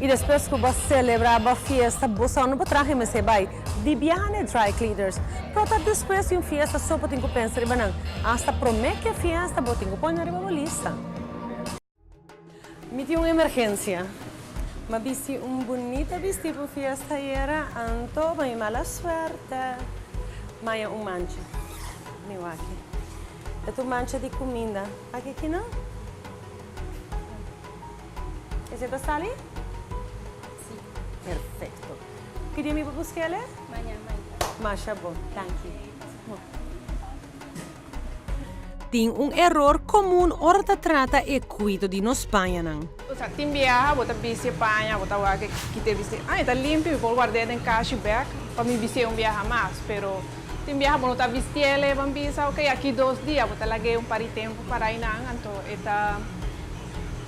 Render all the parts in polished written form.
I despues ku bo selebrá bo fiesta, bo sa unda bo trahe mester bai. Di biaha na e dry cleaners. Pero ta despues di un fiesta so bo tin ku pensa riba nan. Asta promé ku e fiesta bo tin ku pone nan riba bo lista. Mi tin un emergensia. M'a bisti un bunita bistí pa un fiesta ayera, anto pa mi mala suerte m'haña un mancha. Mi wak. E ta un mancha di kuminda. Aki kinan? Esei ta sali? Si. Perfecto. Ki dia mi por busk'el e? Mañan mañan. Masha bon. Danki. Tin un eror komun ora ta trata e kuido di nos pañanan. Osea, tin biaha bo ta bisti e paña, bo ta wak kita e bisti, ah e ta limpi, mi por ward'é den kashi bèk pa mi bisti'é un biaha mas. Pero tin biaha bo no ta bisti'el e ban bisa, ok, aki dos dia bo ta lag'é un par di tempu para einan, anto e ta.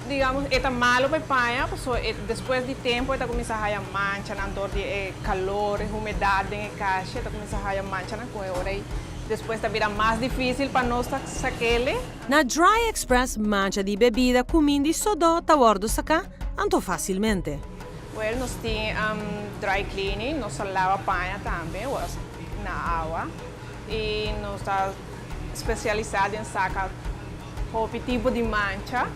Digamos, e ta malo pa e paña, pasobra e despues di tempo e ta cuminsa haya manchanan door di e calor, e humedad den e cashi, e ta cuminsa haya manchanan cu e ora ey despues ta bira mas dificil pa nos ta sakele. Na Dry Express mancha di bebida cuminda y sodó ta wordo saca anto facilmente. Well, nos tin dry cleaning, nos ta laba paña tambe na awa y nos ta specialisa den saca Hopi tipo di mancha.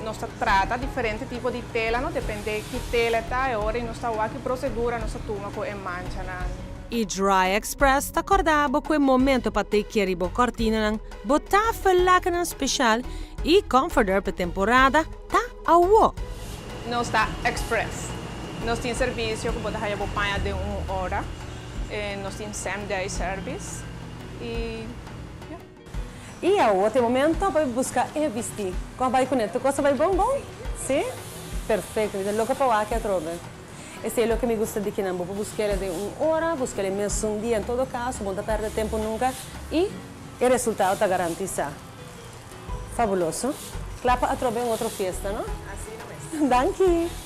Nos ta trata diferente tipo di tela, no depende ki tela e ta e ora y nos ta wak ki procedura nos ta tuma cu e manchanan. E Dry Express ta corda bo cu e momento pa take care di bo cortinanan, bo tafellakennan special y comforter p'e temporada ta awo. Nos ta express. Nos tin servicio cu bo ta haya bo paña den un ora. Nos tin same day service y ya. I awor ta e momento pa mi buska e bisti. Kon a bai kuné? Tur kos a bai bon bon? Sí? Perfekto. Mi ta loko pa wak atrobe. Esei loke mi gusta di kinan. Bo por busk'el den un ora, busk'el e mesun dia. En todo kaso, bo no ta pèrdè tempu nunka i e resultado ta garantisá. Fabuloso. Kla pa atrobe un otro fiesta, no? Asina mes. Danki!